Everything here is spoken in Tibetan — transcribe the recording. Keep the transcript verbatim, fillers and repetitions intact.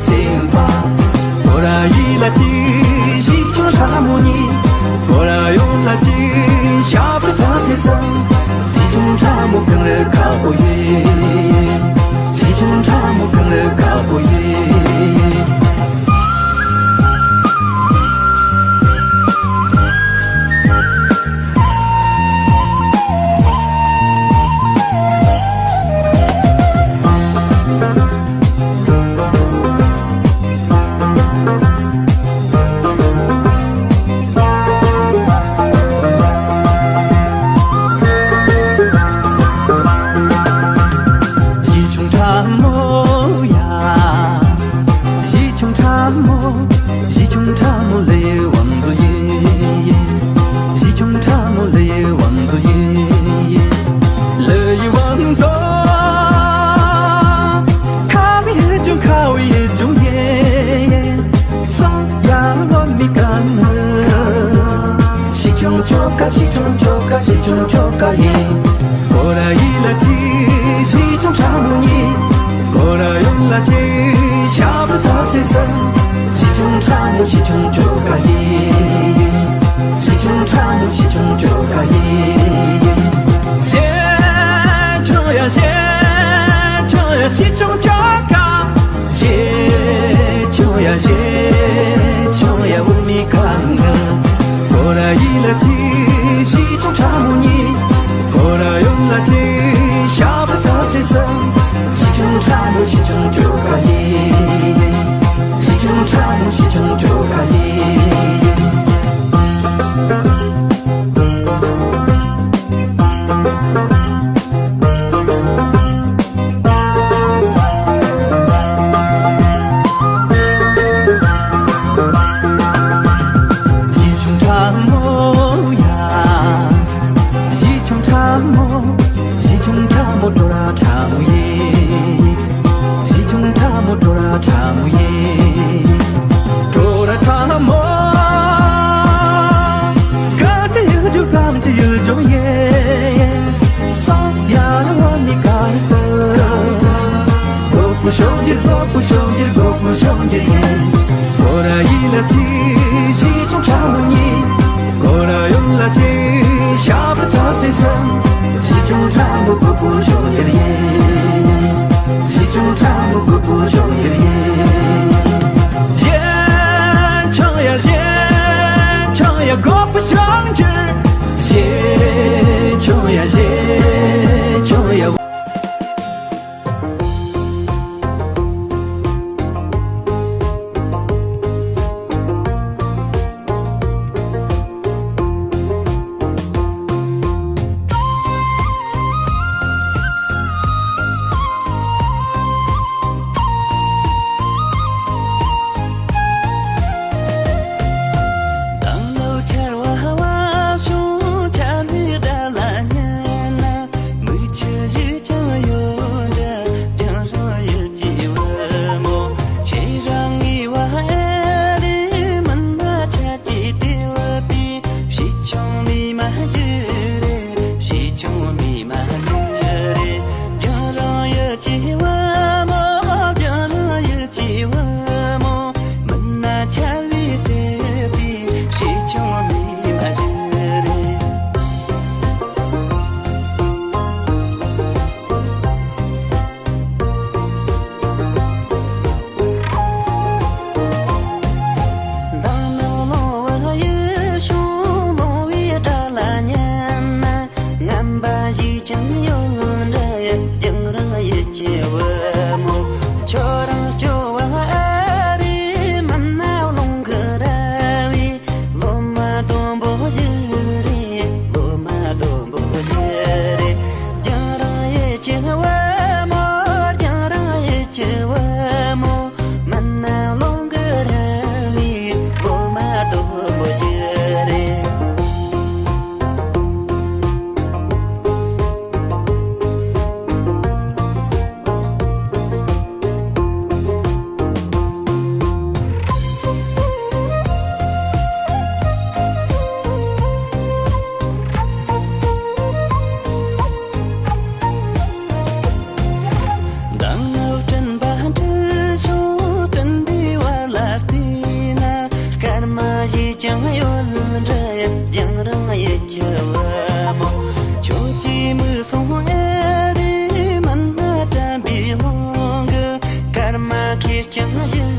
སེམས་པ། ཁོ་ར་ཡིད་ལ་ཅི། གཞིས་ཆུང་ཁྲ་མོ་ཉིད། ཁོ་ར་ཡོང་ལ་ཅི། ཞབས་བྲོ་ཐག་སེ་སང་། གཞིས་ཆུང་ཁྲ་མོ་གངས་རི་དཀར་པོ་ཡིན། གཞིས་ཆུང་ཁྲ་མོ་གངས་རི་དཀར་པོ་ཡིན། གཞིས་ཆུང་ཁྲ་མོ་ཡ། གཞིས་ཆུང་ཁྲ་མོ། གཞིས་ཆུང་ཁྲ་མོ་ལའི་བང་མཛོད་ཡིན། གཞིས་ཆུང་ཁྲ་མོ་ལའི་བང་མཛོད་ཡིན། ལའི་བང་མཛོད། ཁ་བའི་ཡུལ་ལྗོངས། ཁ་བའི་ཡུལ་ལྗོངས་ཡིན། སང་ཡ་ལོ་མི་ཀ་ནི། གཞིས་ཆུང་ཆོ་ག་གཞིས་ཆུང་ཆོ་ག་གཞིས་ཆུང་ཆོ་ག་ཡིན། ཁོ་ར་ཡིད་ལ་ཅི། གཞིས་ཆུང་ཁྲ་མོ་ཉིད། ཁོ་ར་ཡོང་ལ་ཅི། ཞབས་བྲོ་ཐག་སེ་སང་། གཞིས་ཆུང་ཁྲ་མོ་གཞིས་ཆུང་ཆོ་ག་ཡིན། གཞིས་ཆུང་ཁྲ་མོ་གཞིས་ཆུང་ཆོ་ག་ཡིན། གཞིས་ཆུང་ཡ། གཞིས་ཆུང་ཡ། གཞིས་ཆུང་ཆོ་ག་གཞིས་ཆུང་ཡ། གཞིས་ཆུང་ཡ། འུ་མི་གང་ག་ཁོ་ར་ཡིད་ལ་ཅི། གཞིས་ཆུང་ཁྲ་མོ་ཉིད། ཁོ་ར་ཡོང་ལ་ཅི། ཞབས་བྲོ་ཐག་སེ་སང་། གཞིས་ཆུང་ཁྲ་མོ་གཞིས་ཆུང་ཆོ་ག་ཡིན། གཞིས་ཆུང་ཁྲ་མོ་གཞིས་ཆུང་ཆོ་ག་ཡིན། གཞིས་ཆུང་ཁྲ་མོ་ཡ། གཞིས་ཆུང་ཁྲ་མོ། གཞིས་ཆུང་ཁྲ་མོ། བྲོ་ར་ཁྲ་མོ་ཡིན། གཞིས་ཆུང་ཁྲ་མོ། བྲོ་ར་ཁྲ་མོ་ཡིན། བྲོ་ར་ཁྲ་མོ། གངས་ཅན་ཡུལ་ལྗོངས། གངས་ཅན་ཡུལ་ལྗོངས་ཡིན། སང་ཡ་ལོ་མི་ཀ་ནི། སྒོར་པོ་ཤོང་རྒྱུར། སྒོར་པོ་ཤོང་རྒྱུར། སྒོར་པོ་ཤོང་རྒྱུར་ཡིན། ཁོ་ར་ཡིད་ལ་ཅི། གཞིས་ཆུང་ཁྲ་མོ་ཉིད། ཁོ་ར་ཡོང་ལ་ཅི། ཞབས་བྲོ་ཐག་སེ་སང་། གཞིས་ཆུང་ཁྲ་མོ་སྒོར་པོ་ཤོང་རྒྱུར་ཡིན། གཞིས་ཆུང་ཁྲ་མོ་སྒོར་པོ་ཤོང་རྒྱུར་ཡིན། གཞིས་ཆུང་ཡ། གཞིས་ཆུང་ཡ། སྒོར་པོ་ཤོང་རྒྱུར། གཞིས་ཆུང་ཡ། གཞིས་ཆུང་ཡ། འདྲ་ཡང་རང་ཡིད་ཆེས་བ་མོ། ཁྱོད་ཀྱིས་མི་སོང་ཨེ་རེ་མིན་ན་དྲན་པའི་ལོང་གི་སྐར་མ་ཁེར་རྐྱང་བཞིན།